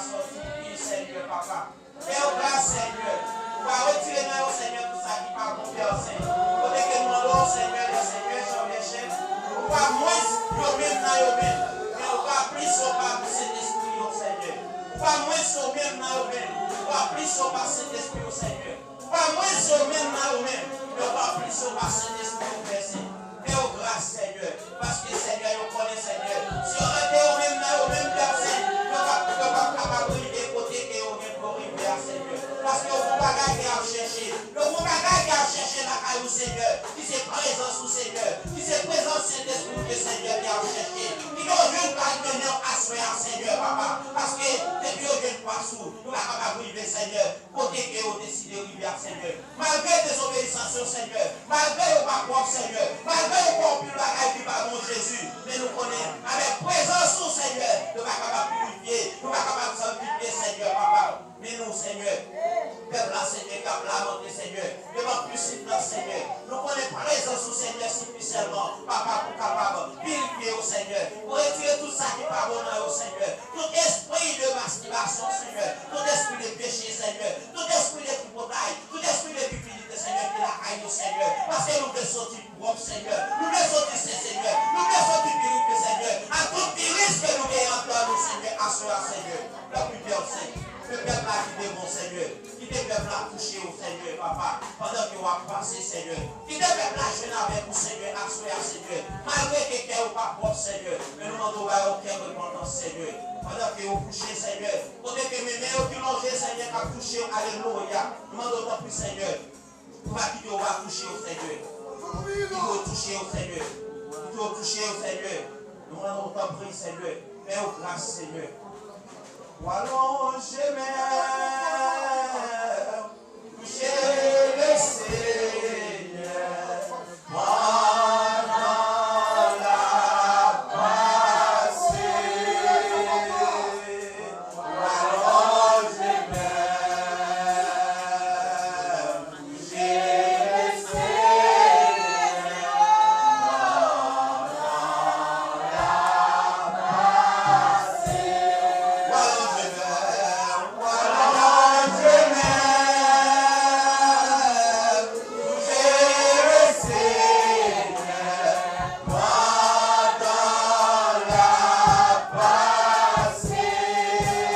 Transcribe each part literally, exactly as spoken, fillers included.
Sòti pi, Senyè, papa. Fè yo gras, Senyè. Ou va retire nan yo, Senyè, tout sa ki pa bon, Pè Sen. Kote ke nou mande w, Senyè dè senyè, chèf dè chèf, ou pa mwens yo menm nan yo menm, men ou pa plis yo pa Sentespri yo, Senyè. Ou pa mwens yo menm nan yo menm, ou pa plis yo pa Sentespri yo, Senyè. Ou pa mwens yo menm nan yo menm, men ou pa plis yo pa Sentespri yo, Pè Sen. Fè yo gras, Senyè, paske, Senyè, yo konnen, Senyè, si yo rete yo menm nan yo menm, Pè Sen, yo p ap, yo p ap kapab rive kote ke yo gen pou yo rive a, Senyè. Paske yo gon bagay ke y ap chèche. Yo gon bagay ke y ap chèche lakay ou, Senyè, ki se prezans ou, Senyè, ki se prezans Sentespri ou, ke, Senyè, ke y ap chèche. Ki yo jwenn pa l mennen aswè a, Senyè, papa. Paske depi yo jwenn pa sou, yo pa kapab rive, Senyè, kote ke yo deside rive a, Senyè. Malgre dezobeyisans yo, Senyè, malgre yo pa pwòp, Senyè, malgre yo fè anpil bagay ki pa bon, Jezi, men nou konnen, avèk prezans ou, Senyè, yo va kapab pirifye, yo va kapab sanktifye, Senyè, papa. Men nou, Senyè, pèp la, Senyè, k ap lamante, Senyè, devan pisit la, Senyè. Nou konnen prezans ou, Senyè, sifi sèlman, papa, pou kapab pirifye yo, Senyè, pou retire tout sa ki pa bon nan yo, Senyè. Tout espri de mastibasyon, Senyè, tout espri de peche, Senyè, tout espri de tripotay, tout espri de kipidite, Senyè, ki lakay yo, Senyè. Paske nou vle soti pwòp, Senyè. Nou vle soti sen, Senyè. Nou vle soti pirifye, Senyè. A tout viris ke nou genyen anndan nou, Senyè, aswè a, Senyè. Pèp Pè Sen, ke pèp la kite bon, Senyè. Kite pèp la touche yo, Senyè, papa. Pandan ke w ap pase, Senyè. Kite pèp la jwenn avèk ou, Senyè, aswè a, Senyè. Malgre ke kè yo pa pwòp, Senyè. Men nou mande w ba yo kè repantans, Senyè. Pandan ke yo kouche, Senyè. Kote ke men, men yo ki lonje, Senyè, k ap touche yo, alelouya. Nou mande w tanpri, Senyè, pou pa kite yo pa touche yo, Senyè. Kite yo touche yo, Senyè. Kite yo touche yo, Senyè. Nou mande w tanpri, Senyè. Fè yo gras, Senyè. Ou alonje men w, touche le Senyè. Pandan l ap pase, ou alonje men w, touche Senyè. Pandan l ap pase, ou alonje men w, ou alonje men w. Touche Senyè, pandan l ap pase.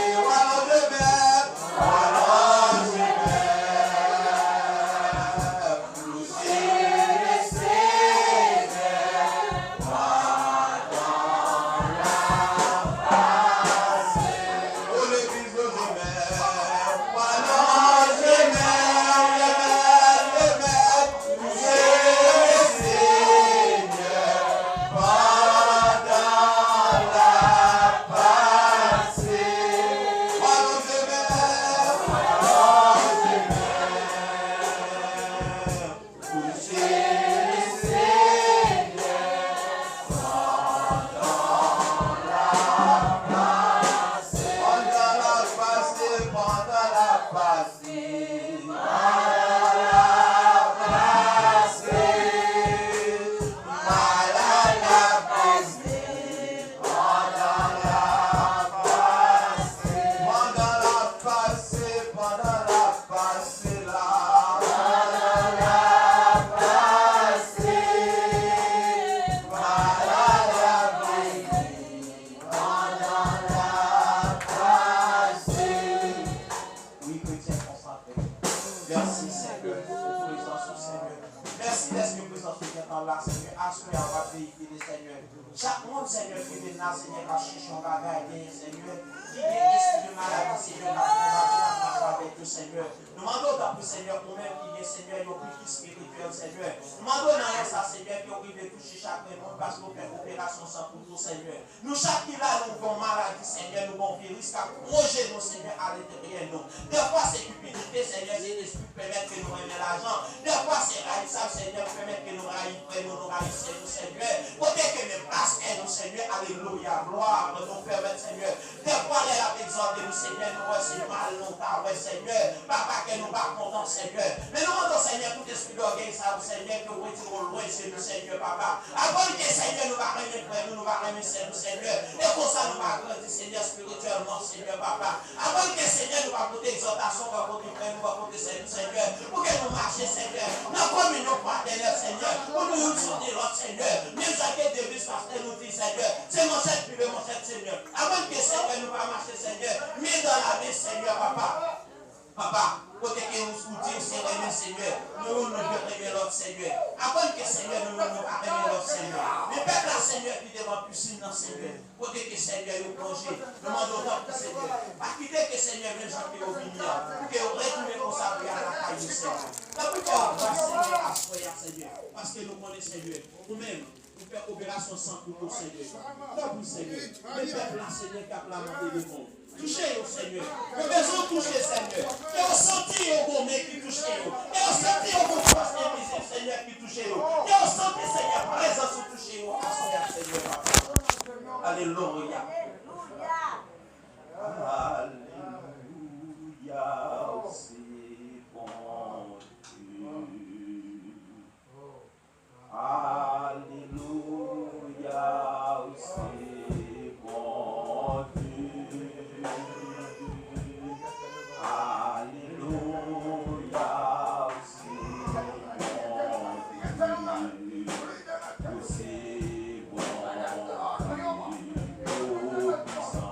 Ou alonje men w, ou alonje men w. Touche Senyè, pandan l ap pase. O legliz, leve men w, alonje men w, leve men w, leve men w. Touche Senyè, pandan l ap pase. Alonje men w, alonje men w. Touche Senyè, pandan l ap pase. Pandan l ap pase, pandan l ap pase. Malad la pase, malad la pase, pandan l ap pase, pandan l ap pase, pandan l ap pase la. Malad la pase, malad la pase, pandan l ap pase. Wi, kretyen konsantre. Mèsi, Senyè, pou prezans ou, Senyè. Mèsi dèske prezans ou gentan la, Senyè. Aswè a, w ap veyikile, Senyè. Chak moun, Senyè, ki vin la, Senyè, k ap chèche yon bagay genyen, Senyè. Ki gen espri de maladi, Senyè, k ap konbate, k ap mache avèk yo, Senyè. Nou mande w tanpri, Senyè, ou menm ki gen, Senyè, yon pik espirityèl, Senyè. Nou mande w nan lè sa, Senyè, ke w rive touche chak grenn moun, paske w fè operasyon san kouto, Senyè. Nou chak ki la, nou gon maladi, Senyè, nou gon viris k ap pwonje nou, Senyè, alenteryè nou. Dèfwa se kipidite, Senyè, se espri k pèmèt ke nou renmen lajan. Dèfwa se rayisab, Senyè, k pèmèt ke nou rayi frè nou, nou rayi sè nou, Senyè. Kote ke menm pastè nou, Senyè, alelouya, glwa, nou pèmèt, Senyè. Dèfwa lè l ap egzòte nou, Senyè, nou wè se mal nou ta wè, Senyè. Papa, kè nou pa kontan, Senyè. Men nou mande w, Senyè, tout espri dògèy sa yo, Senyè, ke w retire w lwen je nou, Senyè, papa. Aprann ke, Senyè, nou pa renmen frè nou, nou pa renmen sè nou, Senyè. E konsa nou pa grandi, Senyè, espirityèlman, Senyè, papa. Aprann ke, Senyè, nou pa pote egzòtasyon bò kote frè nou, bò kote sè nou, Senyè. Pou ke nou mache, Senyè, nan kominyon fratènèl, Senyè. Pou nou youn soutni lòt, Senyè. Menm jan ke deviz pastè nou di, Senyè. Se manchèt pi le manchèt, Senyè. Aprann ke, Senyè, nou pa mache, Senyè, men dan la men, Senyè, papa. Papa, kote ke ou, ou di ou se renmen, Senyè, nou youn nou dwe renmen lòt, Senyè. Aprann ke, Senyè, nou youn nou pa renmen lòt, Senyè. Men pèp la, Senyè, ki devan pisin nan, Senyè, kote ke, Senyè, yo plonje, nou mande w tanpri, Senyè, pa kite ke, Senyè, menm jan ke yo vini an, pou ke yo retounen konsa pou y al lakay yo, Senyè. Tanpri fè yo gras, Senyè, aswè a, Senyè, paske nou konnen, Senyè, ou menm, ou fè operasyon san kouto, Senyè. Tanpri, Senyè, men pèp la, Senyè, k ap lamante devan w. Touche yo, Senyè. Yo bezwen w touche, Senyè. Ke yo santi yo gon men ki touche yo. Ke yo santi yo gon fòs envizib, Senyè, ki touche yo. Ke yo santi, Senyè, prezans ou touche yo aswè a, Senyè, papa. Alelouya. Alelouya, se Bondye. Alelouya, ou se Bondye. Alelouya, ou se Bondye. Ou se Bondye Toupwisan.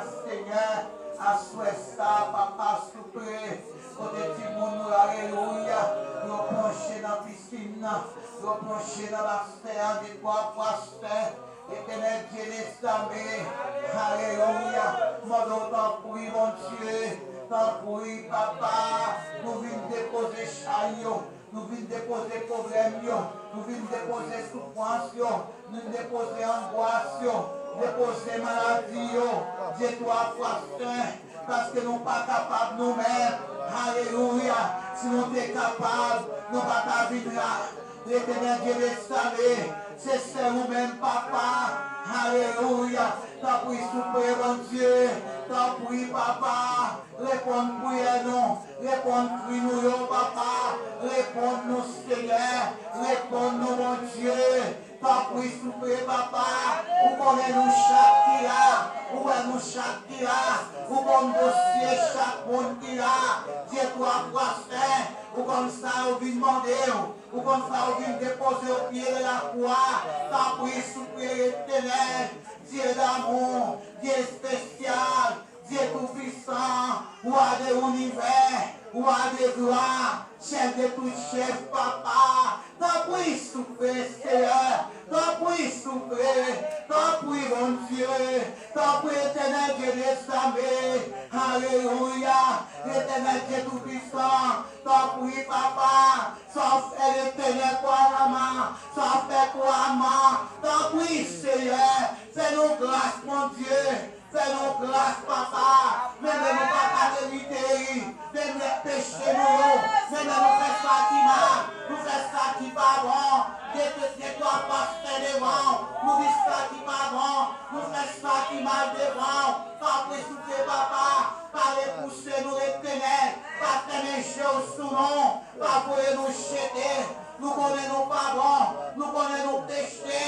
Senyè, aswè sa, papa, souple, kote timoun nou, alelouya, yo plonje nan pisin nan, yo plonje nan basen an, de twa fwa sè, Etènèl Dye dezame, alelouya, mande w tanpri, Bondye, tanpri, papa, nou vin depoze chay yo, nou vin depoze pwoblèm yo, nou vin depoze soufrans yo, nou vin depoze angwas yo, depoze maladi yo, Dye twa fwa sen, paske nou pa kapab nou menm, alelouya, si nou te kapab, nou pa ta vin la, Letènèl Dye dezame, se sèl ou menm, papa, alelouya, tanpri, souple, Bondye, tanpri, papa, reponn priyè nou, reponn kri nou yo, papa, reponn nou, Senyè, reponn nou, Bondye, tanpri, souple, papa, ou konnen nou chak ki la, ou wè nou chak ki la, ou konn dosye chak moun ki la, Dye twa fwa sen, ou konn sa yo vin mande w, ou konn sa yo vin depoze o pye de lakwa, tanpri, souple, Letènèl, Dye damou, Dye espesyal, Dye toupisan, Wa de linivè, Wa de glwa, Chèf de tout chèf, papa, tanpri, souple, Senyè, tanpri, souple, tanpri, Bondye, tanpri, Etènèl Dye dezame, alelouya, Letènèl Dye toupisan, tanpri, papa, sa w fè, Letènèl, kouramman, sa w fè kouramman, tanpri, Senyè, fè nou gras, Bondye. Fè nou gras, papa, menm lè nou pa ka merite li, menm lè peche nou yo, menm lè nou fè sa ki mal, nou fè sa ki pa bon, de, de, de twa fwa sen devan w, nou di sa ki pa bon, nou fè sa ki mal devan w, tanpri, souple, papa, pa repouse nou, Letènèl, pa fèmen je w sou nou, pa voye nou jete, nou konnen nou pa bon, nou konnen nou peche,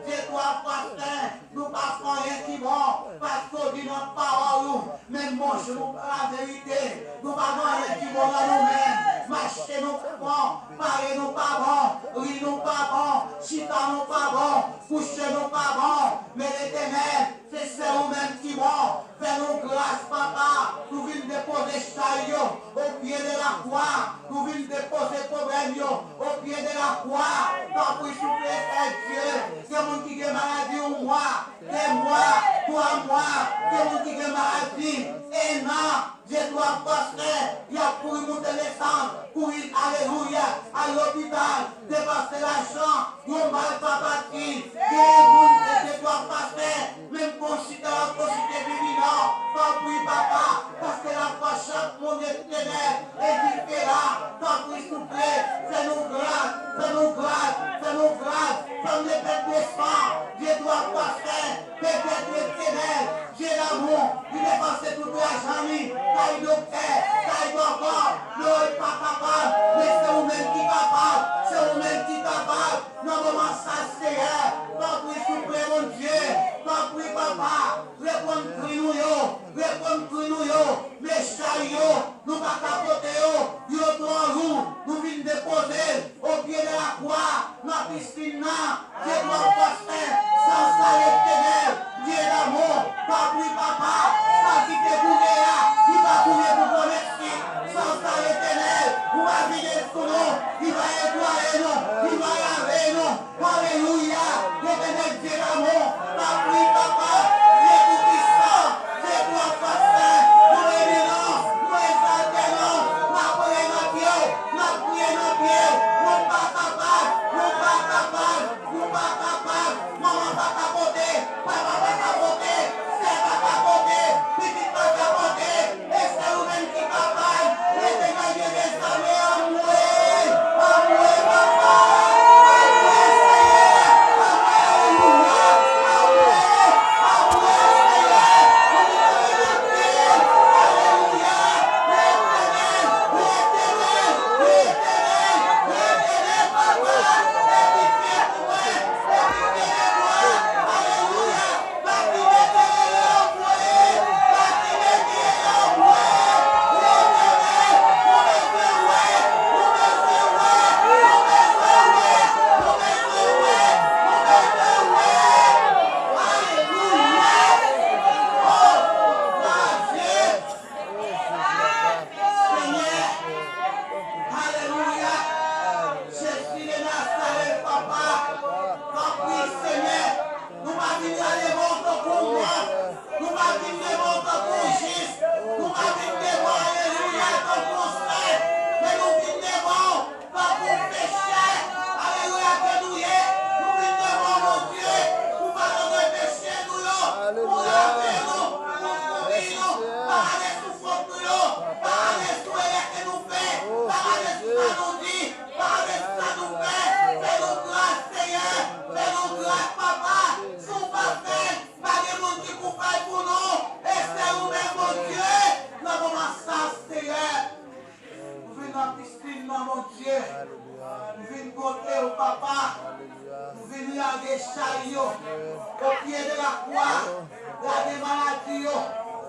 de twa fwa sen, nou pa fè anyen ki bon, paske w di nan pawòl ou, menm bonjan nou pa laverite, nou pa gen anyen ki bon nan nou menm, mache nou pa bon, pale nou pa bon, ri nou pa bon, chita nou pa bon, kouche nou pa bon, men Letènèl, se sèl ou menm ki bon, fè nou gras, papa, nou vin depoze chay yo o pye de lakwa, nou vin depoze pwoblèm yo o pye de lakwa, tanpri, souple, Sènyè Dye, gen moun ki gen maladi yon mwa, de mwa, twa mwa, gen moun ki gen maladi en an, de twa fwa sen, y ap kouri moute desann, kouri, alelouya, al lopital, depanse lajan, yon mal pa pati, gen moun de, de twa fwa sen, menm konsilte, konsilte Bibi nan, tanpri, papa, paske lafwa chak moun, Letènèl, e diferan, tanpri, souple, fè nou gras, fè nou gras, fè nou gras, fè nou repèt desann, de twa fwa sen, Petèt Letènèl, Dye damou, li depanse tout lajan li, kay doktè, kay bòkò, yo pa kapab, men se ou menm ki kapab, se ou menm ki kapab, nan moman sa, Seyè, tanpri, souple, Bondye, tanpri, papa, reponn kri nou yo, reponn kri nou yo, men chay yo, nou pa ka pote yo, yo twò lou, nou vin depoze l o pye de lakwa, nan pisin nan, de twa fwa sen, san sa Letènèl, Dye damou, tanpri, papa, sa ki te koule a, li pa koule pou konèt li, san sa Letènèl, ou va vide sou nou, li va netwaye nou, li va lave nou, alelouya, Letènèl Dye damou, tanpri, papa, Dye toupisan, de twa fwa sen, nou beni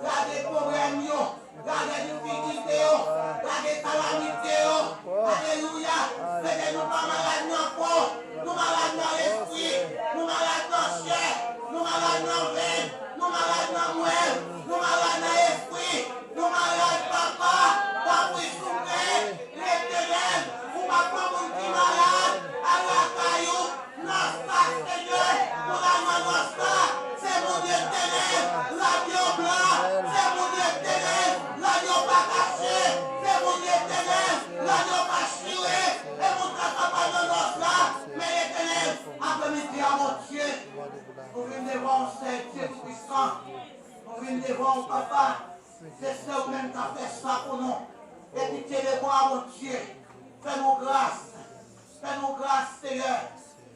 Lage pwoblèm yo, lage difikilte yo, lage kalamite yo. Alelouya. Mete nou pa malad nan po, nou malad nan lespri, nou malad nan chè, nou malad nan venn, nou malad nan mwèl, nou malad nan espri, nou malad, papa. Tanpri souple, Letènèl, ou pa pran moun ki malad, al lakay ou. Nòs la, Senyè, pou la nan nòs la, se Bondye tenèb, radyo blan, se Bondye tenèb, radyo pa kache, se Bondye tenèb, radyo pa chire, e moun sa pa nan nòs la, men Letènèl, aprèmidi a, Bondye, nou vin devan w, Seyè Dye Toupisan, nou vin devan w, papa, se sèl ou menm k ap fè sa pou nou, e pitye de bwa, Bondye, fè nou gras, Fè nou gras, Seyè.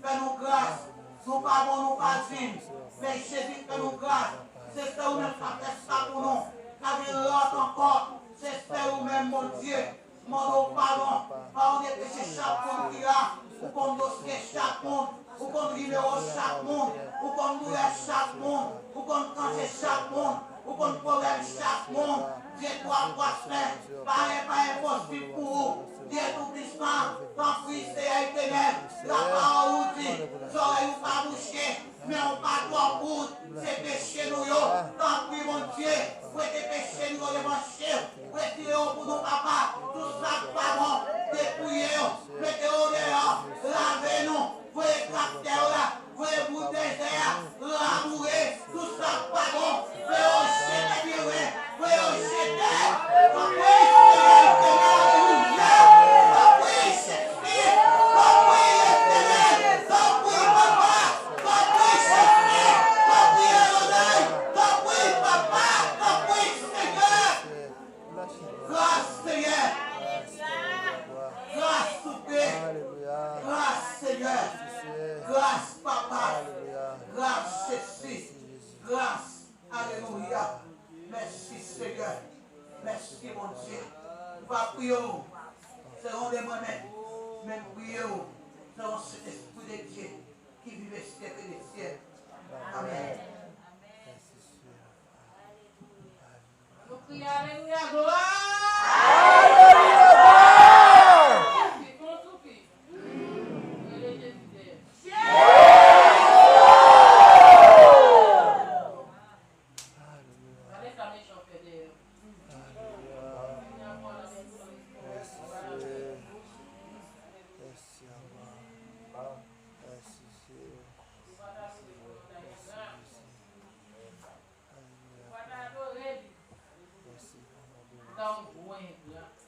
Fè nou gras. Nou pa bon, nou pa dign. Men Jezi, fè nou gras. Se sèl ou menm k ap fè sa pou nou. Ka gen lòt ankò. Se sèl ou menm, Bondye. Mande w padon. Padone peche chak moun ki la. Ou konn dosye chak moun. Ou konn nimewo chak moun. Ou konn doulè chak moun. Ou konn kanje chak moun. Ou konn pwoblèm chak moun. Dye twa fwa sen. Pa gen pa enposib pou ou. Dye Toupisan, tanpri, Seyè Etènèl, lapawòl ou di, zòrèy ou pa bouche, men ou pa twò kout, se peche nou yo. Tanpri, Bondye, prete peche nou yo devan je w, retire yo pou nou, papa. Tout sa k pa bon, depouye yo, mete yo deyò, lave nou, voye krap tè yo la, voye boul dezè a, laboure, tout sa k pa bon, voye yo jete byen lwen, voye yo jete. Tanpri, Senyè, Senyè, alelouya. Tanpri, Jezi, tanpri, Letènèl, tanpri, papa, tanpri, Jezi, tanpri, Adonaï, tanpri, papa, tanpri, Senyè. Gras, Senyè. Gras, souple. Gras, Senyè. Gras, papa. Gras, Jezi. Gras. Alelouya. Mèsi, Senyè. Mèsi, Bondye. Nou pa priye w selon de mwen menm, men m priye w selon Sentespri de Dye ki viv e ki syèk e de syèk. Amèn. Nou kriye alelouya, glwa! Alelouya, glwa! Soupi, kon soupi. Rele Jezi deyò. Gade sa mechan fè deyò. Alelouya. Mèsi, Senyè. Mèsi, Papa. Mèsi, Senyè. Mèsi, Jezi. Alelouya. Mèsi, Papa. Alelouya. Mèsi, Senyè.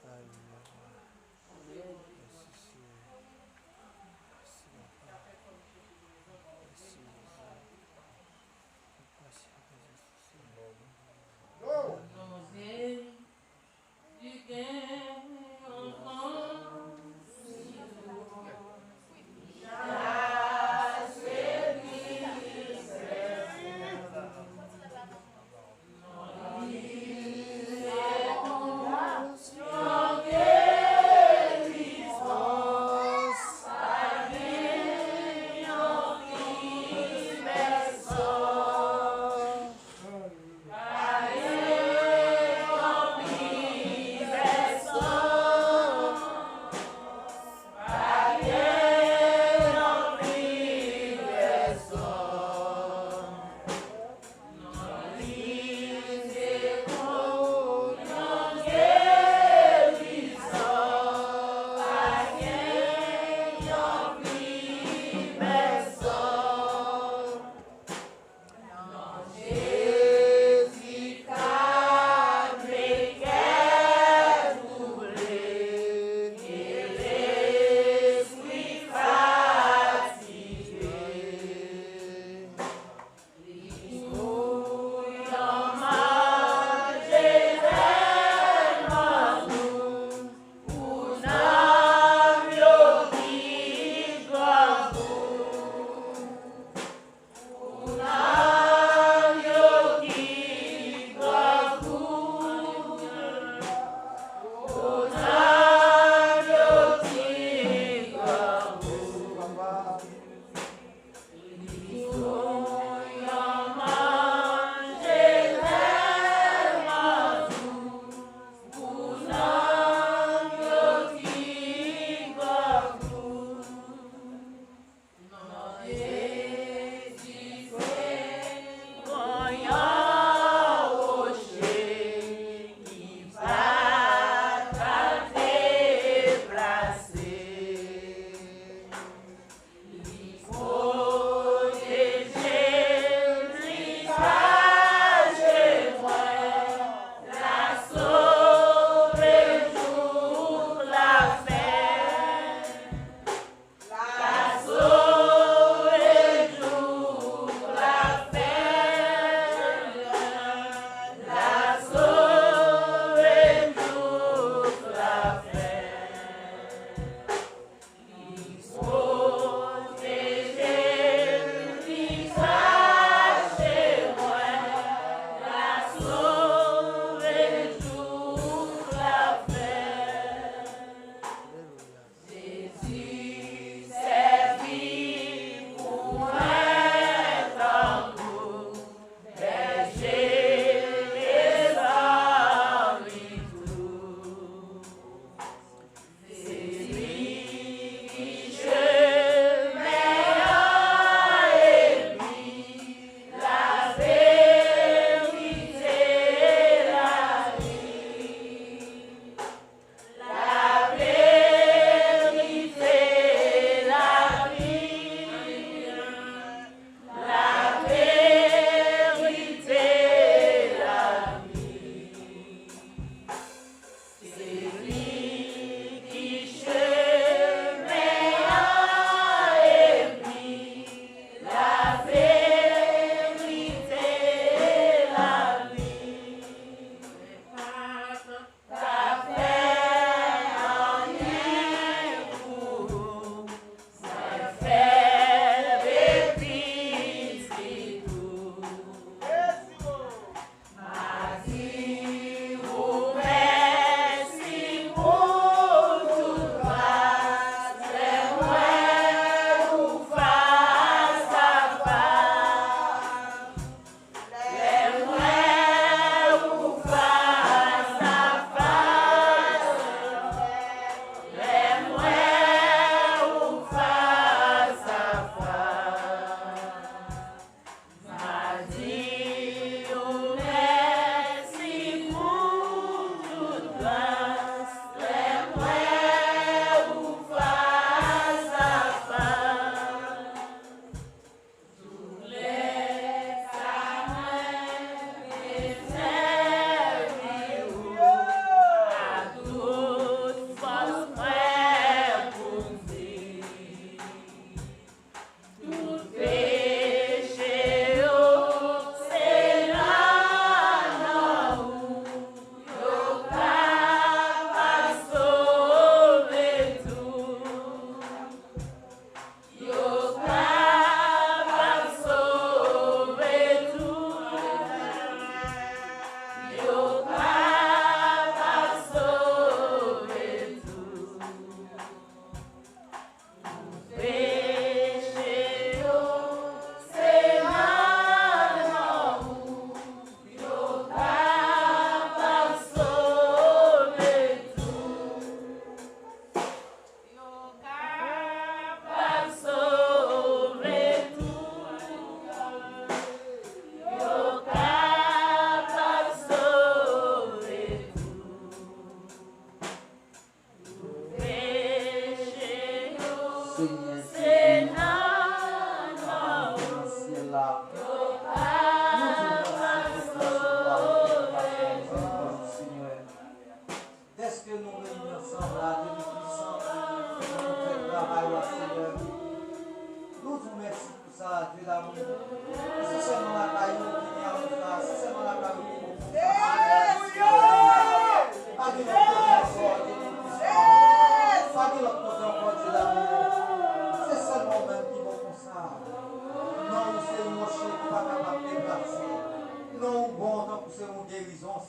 Mèsi, Papa. Mèsi, Jezi. Mèsi, Jezi.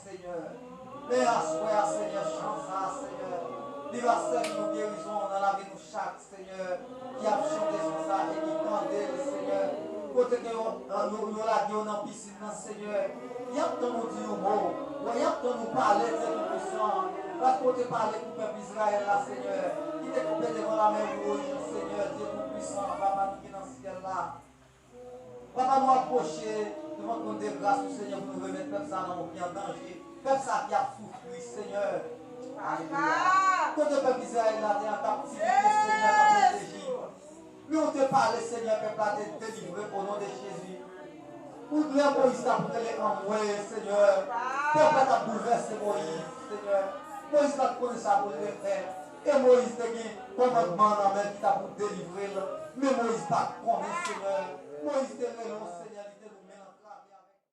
Senyè. Men aswè a, Senyè, chan sa a, Senyè, li va sèvi yon gerizon nan lavi nou chak, Senyè, ki ap chante chan sa a e ki tande l, Senyè. Kote ke yo, yo, yo lage yo nan pisin nan, Senyè, y ap tann ou di yon mo, wè, y ap tann ou pale, Dye Toupisan, paske w te pale pou pèp Izrayèl la, Senyè, ki te kanpe devan lamè wouj, Senyè, Dye Toupisan, Papa nou ki nan syèl la. Papa, nou apwoche devan twòn de gras ou, Senyè, pou nou remèt pèp sa a nan men w ki an danje. Pèp sa a ki ap soufri, Senyè. Alelouya. Kote pèp Izrayèl la te an kaptivite, Senyè, nan peyi Lejip. Men ou te pale, Senyè, pèp la te delivre o non de Jezi. Ou lè Moyiz t ap rele anmwe, Senyè. Pèp la t ap boulvèse Moyiz, Senyè. Moyiz pa t konnen sa pou l te fè. E Moyiz te gen kòmandman nan men l ki ta pou delivre l. Men Moyiz pa t konnen, Senyè. Moyiz te rele